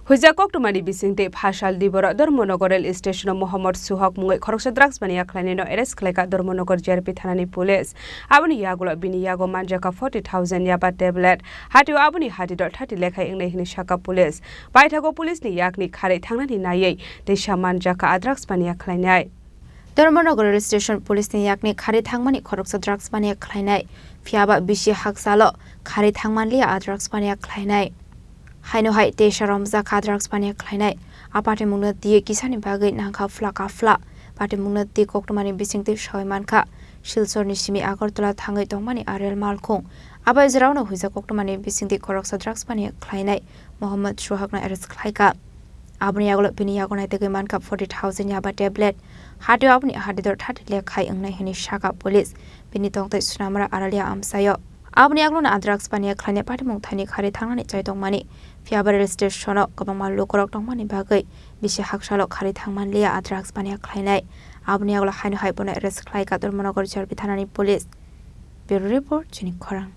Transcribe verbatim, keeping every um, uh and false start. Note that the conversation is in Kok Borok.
Huijak koktwmani bisingtwi phasal diborok Dharmanagar rail station-o Mohammad Suhak mungwi khoroksa drugs mania khlainaino arrest khlaikha Dharmanagar G R P thanani police. Aboni yagulo bini yago manjakha forty thousand yaba tablet. Hatio aboni hadidor thirty lekhai wngnai hwnwi sakha police. Paithago police-ni yakni kharwi thangnani naiwi teisa manjakha a drugs mania khlainai. Dharmanagar rail station police-ni yakni kharwi thangmani khoroksa drugs mania khlainai. Phiyaba bisi haksalo kharwi thangmanliya a drugs mania khlainai. Haino hai teisa romjak kha drugs mania khlainai. A patimungno twi kisani bagwi nangkha phla ka phla. Patimungno twi koktwmani bisingtwi soi mankha. Silchorni simi Agartala thangwi tongmani a rel malkhung. Abai jwraono huijak koktwmani bisingtwi khoroksa drugs mania khlainai Mohammad Suhakno arrest khlaikha. Aboni yagulo bini yago naitugwi mankha forty thousand yaba tablet. Hatio aboni hadidor thirty lekhai wngnai hwnwi sakha police. Bini tongtwi Sunamura Aralia amchaio. Aboni yagulono a drugs mania khlainai patimung thani kharwi thangnani chai tongmani. Phiyaba rail station-o kwbangma lukurok tongmani bagwi bisi haksalo kharwi thangmanliya a drugs mania khlainai. Aboni yagulo haino hai bono arrest khlaikha Dharmanagar G R P thanani police. Bureau report, Chini Khorang.